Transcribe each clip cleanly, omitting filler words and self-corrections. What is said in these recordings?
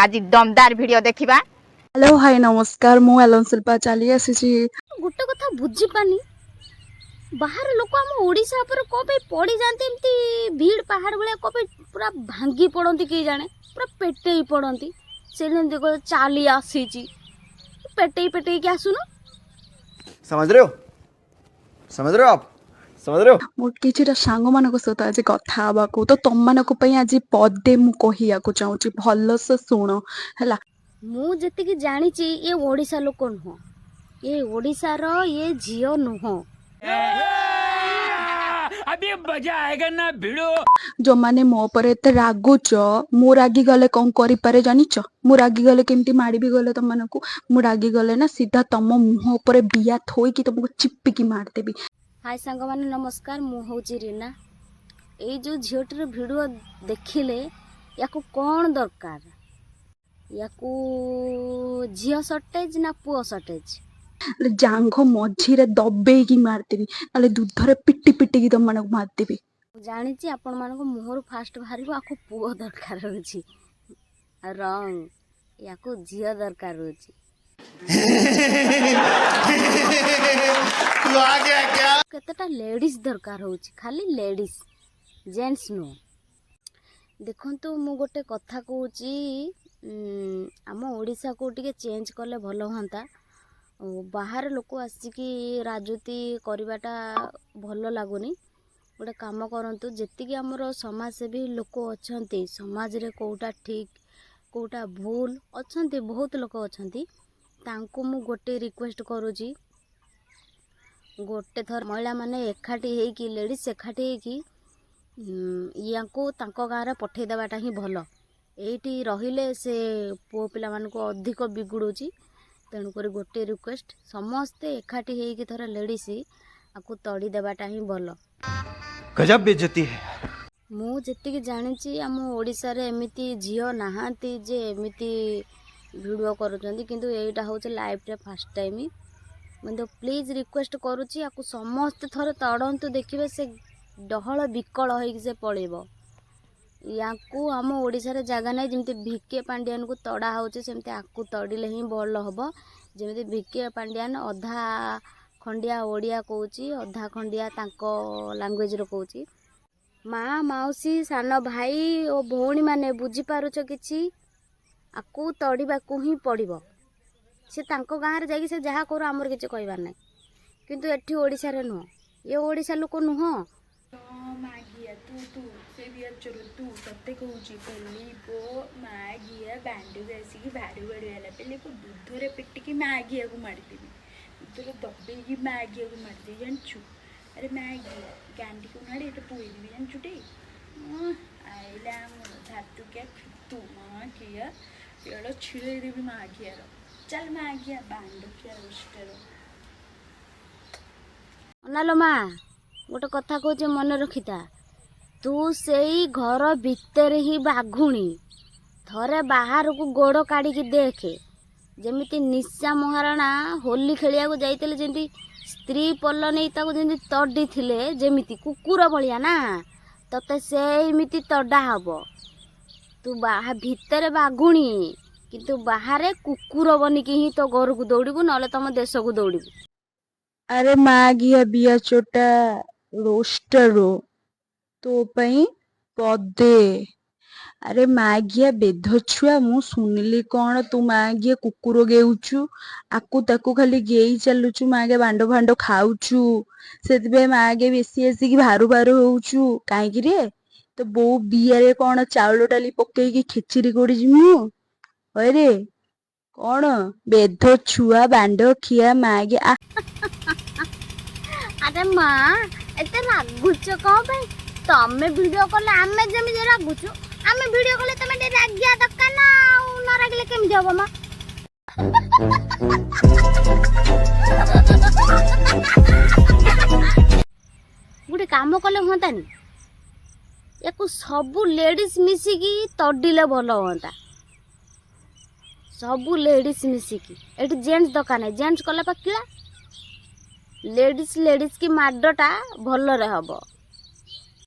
ଆଜି ଦମଦାର ଭିଡିଓ ଦେଖିବା। ହ୍ୟାଲୋ, ହାଇ, ନମସ୍କାର। ମୁଁ ଆଲନ ଶିଳ୍ପା ଚାଲି ଆସିଛି। ଗୋଟେ କଥା ବୁଝିପାରୁନି, ବାହାର ଲୋକ ଆମ ଓଡ଼ିଶା ଉପରେ କ'ଣ ପାଇଁ ପଡ଼ିଯାଆନ୍ତି ଏମିତି ଭିଡ଼ ପାହାଡ଼ ଭଳିଆ? କ'ଣ ପାଇଁ ପୁରା ଭାଙ୍ଗି ପଡ଼ନ୍ତି କେହି ଜାଣେ, ପୁରା ପେଟେଇ ପଡ଼ନ୍ତି। ସେଦିନ ଦେଖ ଚାଲି ଆସିଛି, ପେଟେଇ ପେଟେଇକି ଆସୁନ। समझ रहे हो? समझ रहे हो आप? समझ रहे हो? ମୁଁ କିଛିଟା ସାଙ୍ଗମାନଙ୍କ ସହିତ ଆଜି କଥା ହେବାକୁ, ତ ତମମାନଙ୍କ ପାଇଁ ଆଜି ପଦେ ମୁଁ କହିବାକୁ ଚାହୁଁଛି, ଭଲସେ ଶୁଣ ହେଲା। ମୁଁ ଯେତିକି ଜାଣିଛି, ଇଏ ଓଡ଼ିଶା ଲୋକ ନୁହଁ, ଏ ଓଡ଼ିଶାର ଇଏ ଝିଅ ନୁହଁ। अभी मजा आएगा ना भिड़ू। ଯୋଉମାନେ ମୋ ଉପରେ ଏତେ ରାଗୁଛ, ମୁଁ ରାଗିଗଲେ କଣ କରିପାରେ ଜାଣିଛ? ମୁଁ ରାଗିଗଲେ କେମିତି ମାଡ଼ିବି ଗଲେ ତମମାନଙ୍କୁ। ମୁଁ ରାଗିଗଲେ ନା ସିଧା ତମ ମୁହଁ ଉପରେ ବିଆ ଥୋଇକି ତମକୁ ଚିପିକି ମାରିଦେବି। ହାଇ ସାଙ୍ଗମାନେ, ନମସ୍କାର। ମୁଁ ହେଉଛି ରୀନା। ଏଇ ଯେଉଁ ଝିଅଟିର ଭିଡ଼ିଓ ଦେଖିଲେ, ୟାକୁ କ'ଣ ଦରକାର? ୟାକୁ ଝିଅ ସର୍ଟେଜ୍ ନା ପୁଅ ସର୍ଟେଜ୍? ନହେଲେ ଜାଙ୍ଘ ମଝିରେ ଦବେଇକି ମାରିଦେବି, ନହେଲେ ଦୁଧରେ ପିଟି ପିଟିକି ତମମାନଙ୍କୁ ମାରିଦେବି। ମୁଁ ଜାଣିଛି, ଆପଣମାନଙ୍କ ମୁହଁରୁ ଫାଷ୍ଟ ବାହାରିବ, ଆକୁ ପୁଅ ଦରକାର ହେଉଛି। ରଂ, ୟାକୁ ଝିଅ ଦରକାର ହେଉଛି। तू आ गया क्या? କେତେଟା ଲେଡ଼ିଜ୍ ଦରକାର ହେଉଛି, ଖାଲି ଲେଡ଼ିଜ୍, ଜେଣ୍ଟସ୍ ନୁହଁ। ଦେଖନ୍ତୁ, ମୁଁ ଗୋଟେ କଥା କହୁଛି, ଆମ ଓଡ଼ିଶାକୁ ଟିକେ ଚେଞ୍ଜ କଲେ ଭଲ ହୁଅନ୍ତା। ଆଉ ବାହାର ଲୋକ ଆସିକି ରାଜୁତି କରିବାଟା ଭଲ ଲାଗୁନି। ଗୋଟେ କାମ କରନ୍ତୁ, ଯେତିକି ଆମର ସମାଜସେବୀ ଲୋକ ଅଛନ୍ତି, ସମାଜରେ କେଉଁଟା ଠିକ୍ କେଉଁଟା ଭୁଲ ଅଛନ୍ତି, ବହୁତ ଲୋକ ଅଛନ୍ତି, ତାଙ୍କୁ ମୁଁ ଗୋଟେ ରିକ୍ୱେଷ୍ଟ କରୁଛି। ଗୋଟେ ଥର ମହିଳାମାନେ ଏକାଠି ହେଇକି, ଲେଡ଼ିଜ୍ ଏକାଠି ହେଇକି ୟାଙ୍କୁ ତାଙ୍କ ଗାଁରେ ପଠେଇ ଦେବାଟା ହିଁ ଭଲ। ଏଇଠି ରହିଲେ ସେ ପୁଅ ପିଲାମାନଙ୍କୁ ଅଧିକ ବିଗୁଡ଼ୁଛି। ତେଣୁକରି ଗୋଟେ ରିକ୍ୱେଷ୍ଟ, ସମସ୍ତେ ଏକାଠି ହେଇକି ଥରେ ଲେଡ଼ିଜ୍ ଆକୁ ତଡ଼ି ଦେବାଟା ହିଁ ଭଲ। गजब बेइज्जती है। ମୁଁ ଯେତିକି ଜାଣିଛି, ଆମ ଓଡ଼ିଶାରେ ଏମିତି ଝିଅ ନାହାନ୍ତି ଯେ ଏମିତି ଭିଡ଼ିଓ କରୁଛନ୍ତି, କିନ୍ତୁ ଏଇଟା ହେଉଛି ଲାଇଫ୍ରେ ଫାଷ୍ଟ ଟାଇମ୍। ମୁଁ ତ ପ୍ଲିଜ୍ ରିକ୍ୱେଷ୍ଟ କରୁଛି, ଆକୁ ସମସ୍ତେ ଥରେ ତଡ଼ନ୍ତୁ, ଦେଖିବେ ସେ ଡହଳ ବିକଳ ହେଇକି ସେ ପଳେଇବ। ୟାଙ୍କୁ ଆମ ଓଡ଼ିଶାରେ ଜାଗା ନାହିଁ। ଯେମିତି ଭିକେ ପାଣ୍ଡିଆନକୁ ତଡ଼ା ହେଉଛି, ସେମିତି ଆକୁ ତଡ଼ିଲେ ହିଁ ଭଲ ହେବ। ଯେମିତି ଭିକେ ପାଣ୍ଡିଆନ ଅଧା ଖଣ୍ଡିଆ ଓଡ଼ିଆ କହୁଛି, ଅଧା ଖଣ୍ଡିଆ ତାଙ୍କ ଲାଙ୍ଗୁଏଜରେ କହୁଛି। ମା, ମାଉସୀ, ସାନ ଭାଇ ଓ ଭଉଣୀମାନେ, ବୁଝିପାରୁଛ କିଛି? ଆକୁ ତଡ଼ିବାକୁ ହିଁ ପଡ଼ିବ। ସେ ତାଙ୍କ ଗାଁରେ ଯାଇକି ସେ ଯାହା କରୁ, ଆମର କିଛି କହିବାର ନାହିଁ, କିନ୍ତୁ ଏଠି ଓଡ଼ିଶାରେ ନୁହଁ। ଇଏ ଓଡ଼ିଶା ଲୋକ ନୁହଁ। ମାଗିଆ, ତୁ ତୁ ସେ ବିଆଚରୁ ତୁ, ତତେ କହୁଛି। ପେଲିପୋ ମାଗିଆ, ବାଣ୍ଡକୁ ଆସିକି ଭାରୁ ଭାରୁ ହେଲା। ପେଲିପୋ, ଦୁଧରେ ପିଟିକି ମାଗିଆକୁ ମାରିଦେବି, ଦୁଧରେ ଦବେଇକି ମାଗିଆକୁ ମାରିଦେବି, ଜାଣିଛୁ? ଆରେ ମାଗିଆ, ଗାଣ୍ଡିକୁ ନାଡ଼ି ଏଇଟା ପୁରେଇଦେବି, ଜାଣିଛୁ ଟି? ଆଇଲା ଆମର ଧାତୁକିଆ ଫିତୁ ମାଗିଆ, ପେଳ ଛିଡ଼େଇ ଦେବି ମାଗିଆର। ଚାଲ ମାଗିଆ, ବାଣ୍ଡକିଆ ରୋଷ୍ଟର। ଅନାଲୋ ମା, ଗୋଟେ କଥା କହୁଛି, ମନେ ରଖିଥା। ତୁ ସେଇ ଘର ଭିତରେ ହିଁ ବାଘୁଣୀ। ଥରେ ବାହାରକୁ ଗୋଡ଼ କାଢ଼ିକି ଦେଖେ। ଯେମିତି ନିଶା ମହାରଣା ହୋଲି ଖେଳିବାକୁ ଯାଇଥିଲେ, ଯେମିତି ସ୍ତ୍ରୀ ପଲ ନେଇ ତାକୁ ଯେମିତି ତଡ଼ିଥିଲେ, ଯେମିତି କୁକୁର ଭଳିଆ ନା, ତତେ ସେମିତି ତଡ଼ା ହବ। ତୁ ବାହା ଭିତରେ ବାଘୁଣୀ, କିନ୍ତୁ ବାହାରେ କୁକୁର ବନିକି ହିଁ ତୋ ଘରକୁ ଦୌଡ଼ିବୁ, ନହେଲେ ତମ ଦେଶକୁ ଦୌଡ଼ିବୁ। ଆରେ ମାଗିଆ, ବିଆ ଚୋଟା ରୋଷ୍ଟର, ତୋ ପାଇଁ ପଦେ। ଆରେ ମାଗିଆ ବେଧ ଛୁଆ, ମୁଁ ଶୁଣିଲି କଣ ତୁ ମାଗିଆ କୁକୁର ଗେଉଛୁ, ଆକୁ ତାକୁ ଖାଲି ଗେଇ ଚାଲୁଛୁ, ମାଗିଆ ବାଣ୍ଡ ଫାଣ୍ଡ ଖାଉଛୁ, ସେଥିପାଇଁ ମାଗିଆ ବେଶୀ ଆସିକି ଭାରୁ ଭାରୁ ହଉଛୁ କାହିଁକି ରେ? ତୋ ବୋଉ ବିଆରେ କଣ ଚାଉଳ ଡାଲି ପକେଇକି ଖେଚିରି କରିଛି ମୁଁ? ହଇରେ କଣ ବେଧ ଛୁଆ, ବାଣ୍ଡ ଖିଆ ମାଗିଆ। ଆରେ ମା, ଏତେ ରାଗୁଛ କ'ଣ ପାଇଁ? ତମେ ଭିଡ଼ିଓ କଲେ ଆମେ ଯେମିତି ରାଗୁଛୁ, ଆମେ ଭିଡ଼ିଓ କଲେ ତମେ ଟିକେ ରାଗିବା ଦରକାର ନା ଆଉ? ନ ରାଗିଲେ କେମିତି ହବ ମା? ଗୋଟେ କାମ କଲେ ହୁଅନ୍ତାନି? ୟାକୁ ସବୁ ଲେଡ଼ିଜ୍ ମିଶିକି ତଡ଼ିଲେ ଭଲ ହୁଅନ୍ତା। ସବୁ ଲେଡ଼ିଜ୍ ମିଶିକି, ଏଠି ଜେଣ୍ଟସ୍ ଦରକାର ନାହିଁ। ଜେଣ୍ଟସ୍ କଲେ ପା କିଳା। ଲେଡ଼ିଜ୍ ଲେଡ଼ିଜ୍ କି ମାଡ଼ଟା ଭଲରେ ହବ।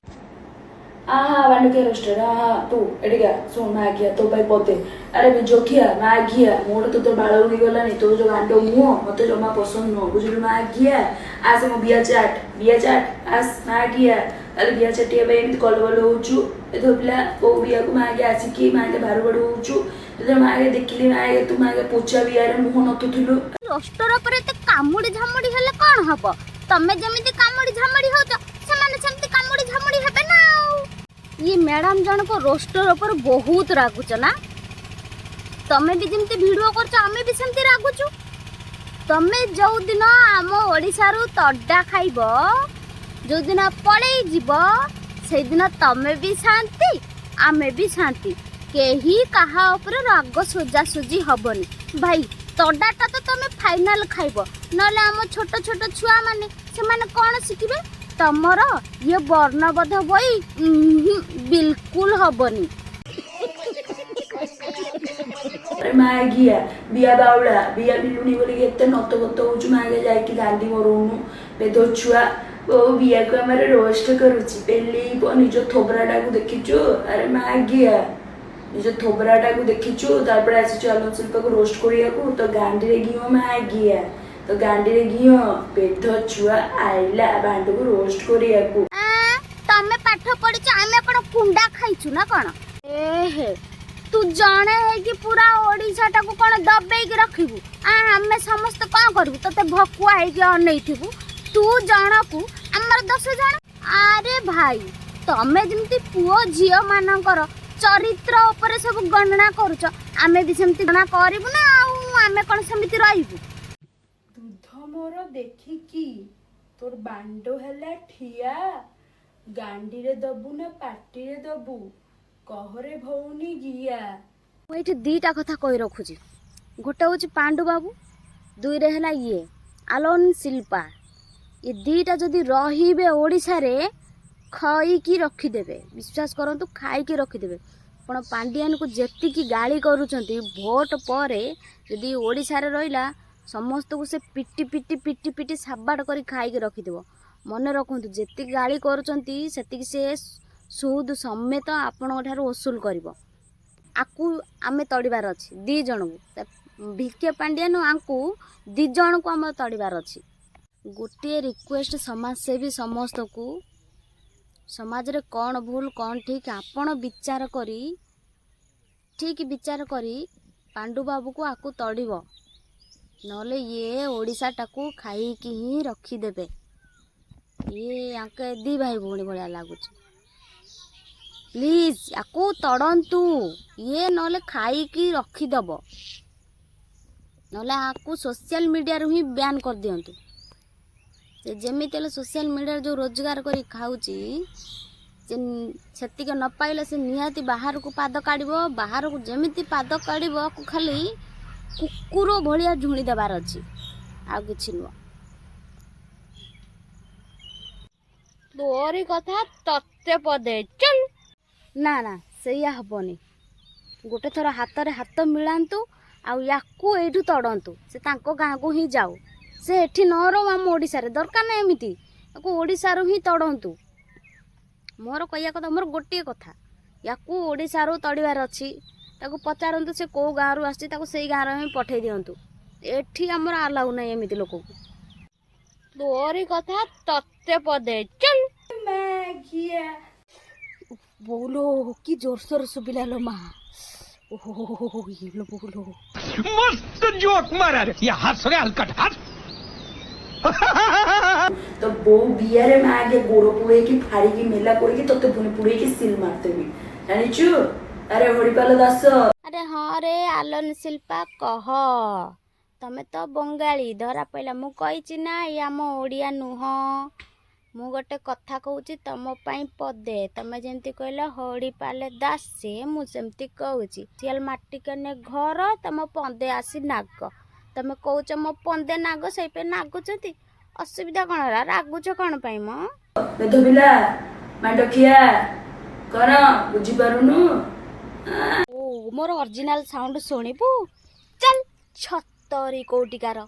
ଆହା ବାଣ୍ଡୁକିଆ ରୋଷ୍ଟର, ଆହା ତୁ ଏଠିକା ଶୁଣ, ମାଗିଆ ତୋ ପାଇଁ ପଦେ। ଆରେ ଯୋଖିଆ ମାଗିଆ, ମୋର ତ ତୋର ବାଳ ଉଡ଼ିଗଲାଣି। ତୋର ଯୋଉ ଗାଣ୍ଡ ମୁହଁ ମତେ ଜମା ପସନ୍ଦ ନୁହଁ, ବୁଝିଲୁ ମାଗିଆ। ଆସ ମୋ ବିଆ ଚାଟ, ବିଆ ଚାଟ ଆସ ମାଗିଆ। ଆରେ ବିଆ ଚାଟିବା ପାଇଁ ଏମିତି କଲବଲ ହଉଛୁ। ଏଥର ପିଲା କୋଉ ବିଆକୁ ମାଗିଆ ଆସିକି ମାଗିଆ ବାରୁ ବାରୁ ହଉଛୁ। ଯେତେବେଳେ ମାଗିଆ ଦେଖିଲି ମାଗିଆ, ତୁ ମାଗିଆ ପୋଚା ବିଆରେ ମୁହଁ ନଥୁଥିଲୁ। ରୋଷ୍ଟର ଉପରେ ଏତେ କାମୁଡ଼ି ଝାମୁଡ଼ି ହେଲେ କ'ଣ ହବ? ତମେ ଯେମିତି କାମୁଡ଼ି ଝାମୁଡ଼ି ହଉଛ, ସେମାନେ ସେମିତି କାମୁଡ଼ି ଝାମୁଡ଼ି ହେବେ ନା। ଆଉ ଇଏ ମ୍ୟାଡ଼ାମ ଜଣକ ରୋଷ୍ଟର ଉପରେ ବହୁତ ରାଗୁଛ ନା? ତମେ ବି ଯେମିତି ଭିଡ଼ିଓ କରୁଛ, ଆମେ ବି ସେମିତି ରାଗୁଛୁ। ତମେ ଯୋଉଦିନ ଆମ ଓଡ଼ିଶାରୁ ତଡ଼ା ଖାଇବ, ଯୋଉଦିନ ପଳେଇ ଯିବ, ସେଇଦିନ ତମେ ବି ଶାନ୍ତି, ଆମେ ବି ଶାନ୍ତି। କେହି କାହା ଉପରେ ରାଗ ସଜାସୁଜି ହବନି ଭାଇ। ତଡ଼ାଟା ତ ତମେ ଫାଇନାଲ ଖାଇବ, ନହେଲେ ଆମ ଛୋଟ ଛୋଟ ଛୁଆମାନେ ସେମାନେ କ'ଣ ଶିଖିବେ? ତମର ଇଏ ବର୍ଣ୍ଣବୋଧ ବହି ବିଲକୁଲ ହବନି। ଆରେ ମାଗିଆ ବିଆ ବାଉଳା, ବିଆ ମିଲୁନି ବୋଲିକି ଏତେ ନତବତ ହଉଛୁ। ମାଗିଆ ଯାଇକି ଗାଣ୍ଡି ମରଉନୁ ବେଧ ଛୁଆ। ବୋଉ ବିଆକୁ ଆମର ରୋଷ୍ଟ କରୁଛି ପେଲେଇବ। ନିଜ ଥୋବରାଟାକୁ ଦେଖିଛୁ? ଆରେ ମାଗିଆ, ନିଜ ଥୋବରାଟାକୁ ଦେଖିଛୁ? ତାପରେ ଆସିଛୁ ଆଲୋକ ଶିଳ୍ପାକୁ ରୋଷ୍ଟ କରିବାକୁ। ତ ଗାଣ୍ଡିରେ ଘିଅ ମାଗିଆ, ତ ଗାଣ୍ଡିରେ ଘିଅ। ବେଧ ଛୁଆ ଆଇଲା ବାଣ୍ଡକୁ ରୋଷ୍ଟ କରିବାକୁ। ତମେ ପାଠ ପଢିଛ, ଆମେ କ'ଣ କୁଣ୍ଡା ଖାଇଛୁ ନା କ'ଣ? ଏ ହେ, ତୁ ଜଣେ ହେଇକି ପୁରା ଓଡ଼ିଶାଟାକୁ କ'ଣ ଦବେଇକି ରଖିବୁ? ଆମେ ସମସ୍ତେ କ'ଣ କରିବୁ? ତତେ ଭକୁଆ ହେଇକି ଅନେଇଥିବୁ? ତୁ ଜଣକୁ ଆମର 10 ଜଣ। ଆରେ ଭାଇ, ତମେ ଯେମିତି ପୁଅ ଝିଅ ମାନଙ୍କର ଚରିତ୍ର ଉପରେ ସବୁ ଗଣନା କରୁଛ, ଆମେ ବି ସେମିତି ଗଣନା କରିବୁ ନା ଆଉ ଆମେ କ'ଣ ସେମିତି ରହିବୁ? ଦୁଧ ମୋର ଦେଖିକି ତୋର ବାଣ୍ଡ ହେଲା ଠିଆ, ଗାଣ୍ଡିରେ ଦବୁ ନା ପାଟିରେ ଦବୁ କହରେ ଭଉଣୀ ଗିଆ? ମୁଁ ଏଇଠି ଦୁଇଟା କଥା କହି ରଖୁଛି। ଗୋଟେ ହେଉଛି ପାଣ୍ଡୁ ବାବୁ, ଦୁଇରେ ହେଲା ଇଏ ଆଲୋନ ଶିଳ୍ପା। ଏ ଦୁଇଟା ଯଦି ରହିବେ ଓଡ଼ିଶାରେ, ଖାଇକି ରଖିଦେବେ। ବିଶ୍ୱାସ କରନ୍ତୁ, ଖାଇକି ରଖିଦେବେ। ଆପଣ ପାଣ୍ଡିଆନକୁ ଯେତିକି ଗାଳି କରୁଛନ୍ତି, ଭୋଟ ପରେ ଯଦି ଓଡ଼ିଶାରେ ରହିଲା, ସମସ୍ତଙ୍କୁ ସେ ପିଟି ପିଟି ପିଟି ପିଟି ସାବାଡ଼ କରି ଖାଇକି ରଖିଦେବ। ମନେ ରଖନ୍ତୁ, ଯେତିକି ଗାଳି କରୁଛନ୍ତି ସେତିକି ସେ ସୁଦ ସମେତ ଆପଣଙ୍କ ଠାରୁ वसूल କରିବ। ଆକୁ ଆମେ ତଡ଼ିବାର ଅଛି ଦୁଇ ଜଣଙ୍କୁ, ଭିକେ ପାଣ୍ଡିଆନ ଆଙ୍କୁ ଦୁଇ ଜଣଙ୍କୁ ଆମର ତଡ଼ିବାର ଅଛି। ଗୋଟିଏ ରିକ୍ୱେଷ୍ଟ ସମାଜସେବୀ ସମସ୍ତଙ୍କୁ, ସମାଜରେ କ'ଣ ଭୁଲ କ'ଣ ଠିକ୍ ଆପଣ ବିଚାର କରି, ଠିକ୍ ବିଚାର କରି ପାଣ୍ଡୁ ବାବୁକୁ ଆକୁ ତଡ଼ିବ, ନହେଲେ ଇଏ ଓଡ଼ିଶାଟାକୁ ଖାଇକି ହିଁ ରଖିଦେବେ। ଇଏ ଆଙ୍କେ ଦୁଇ ଭାଇ ଭଉଣୀ ଭଳିଆ ଲାଗୁଛି। ପ୍ଲିଜ୍ ଆକୁ ତଡ଼ନ୍ତୁ ଇଏ, ନହେଲେ ଖାଇକି ରଖିଦେବ। ନହେଲେ ଆକୁ ସୋସିଆଲ ମିଡ଼ିଆରୁ ହିଁ ବ୍ୟାନ୍ କରିଦିଅନ୍ତୁ। ସେ ଯେମିତି ହେଲେ ସୋସିଆଲ ମିଡ଼ିଆରେ ଯେଉଁ ରୋଜଗାର କରି ଖାଉଛି, ସେ ସେତିକି ନ ପାଇଲେ ସେ ନିହାତି ବାହାରକୁ ପାଦ କାଢ଼ିବ। ବାହାରକୁ ଯେମିତି ପାଦ କାଢ଼ିବ, ଆକୁ ଖାଲି କୁକୁର ଭଳିଆ ଝୁଣି ଦେବାର ଅଛି, ଆଉ କିଛି ନୁହଁ। ତୋରି କଥା ତତେ ପଦେ ଚଲ। ନା ନା, ସେଇଆ ହବନି। ଗୋଟେ ଥର ହାତରେ ହାତ ମିଳାନ୍ତୁ ଆଉ ୟାକୁ ଏଇଠୁ ତଡ଼ନ୍ତୁ। ସେ ତାଙ୍କ ଗାଁକୁ ହିଁ ଯାଉ, ସେ ଏଠି ନ ରହୁ। ଆମ ଓଡ଼ିଶାରେ ଦରକାର ନାହିଁ ଏମିତି। ୟାକୁ ଓଡ଼ିଶାରୁ ହିଁ ତଡ଼ନ୍ତୁ। ମୋର କହିବା କଥା, ମୋର ଗୋଟିଏ କଥା, ୟାକୁ ଓଡ଼ିଶାରୁ ତଡ଼ିବାର ଅଛି। ତାକୁ ପଚାରନ୍ତୁ ସେ କେଉଁ ଗାଁରୁ ଆସିଛି, ତାକୁ ସେଇ ଗାଁରେ ହିଁ ପଠେଇ ଦିଅନ୍ତୁ। ଏଠି ଆମର ଆଲାଉ ନାହିଁ ଏମିତି ଲୋକକୁ। ତୋରି କଥା ତତେ ପଦେ ଚଲ। ମାଗିଆ। ବୋଉଲୋ, କି ଜୋରସୋର ଶୁଭିଲା ଲୋ ମା! ଓହୋ ଲୋ ବୋଉଲୋ। मस्त जोक मारा रे, या हंस रे हलकट हंस। ତ ବୋଉ ବିଆରେ ମାଗେ ଗୋଡ଼ ପୁଳେଇକି ଫାଡ଼ିକି ମେଲା କରିକି ତତେ ପୁଣି ପୁଳେଇକି ସିଲ୍ ମାରିଦେବି, ଜାଣିଛୁ? ଆରେ ହରିପାଲ ଦାସ। ଆରେ ହଁ ରେ ଆଲୋନ ଶିଳ୍ପା, କହ। ତମେ ତ ବଙ୍ଗାଳୀ ଧରା ପଇଲା। ମୁଁ କହିଛି ନା, ଇଏ ଆମ ଓଡ଼ିଆ ନୁହଁ। ମୁଁ ଗୋଟେ କଥା କହୁଛି ତମ ପାଇଁ ପଦେ। ତମେ ଯେମିତି କହିଲ ହରିପାଲ ଦାସ, ସେ ମୁଁ ସେମିତି କହୁଛି। ସିଆଲ ମାଟି କେନେ ଘର, ତମ ପନ୍ଦେ ଆସି ନାଗ। ତମେ କହୁଛ ମୋ ପନ୍ଦେ ନାଗ, ସେଇ ପାଇଁ ନାଗୁଛନ୍ତି। ଅସୁବିଧା କ'ଣ ହେଲା? ରାଗୁଛ କ'ଣ ପାଇଁ ମ? ବେଧ ପିଲା, ମାଣ୍ଡଖିଆ କର, ବୁଝିପାରୁନୁ? ଓ, ମୋର ଅରିଜିନାଲ ସାଉଣ୍ଡ ଶୁଣିବୁ? ଚାଲ ଛତରି କୋଉଠିକାର।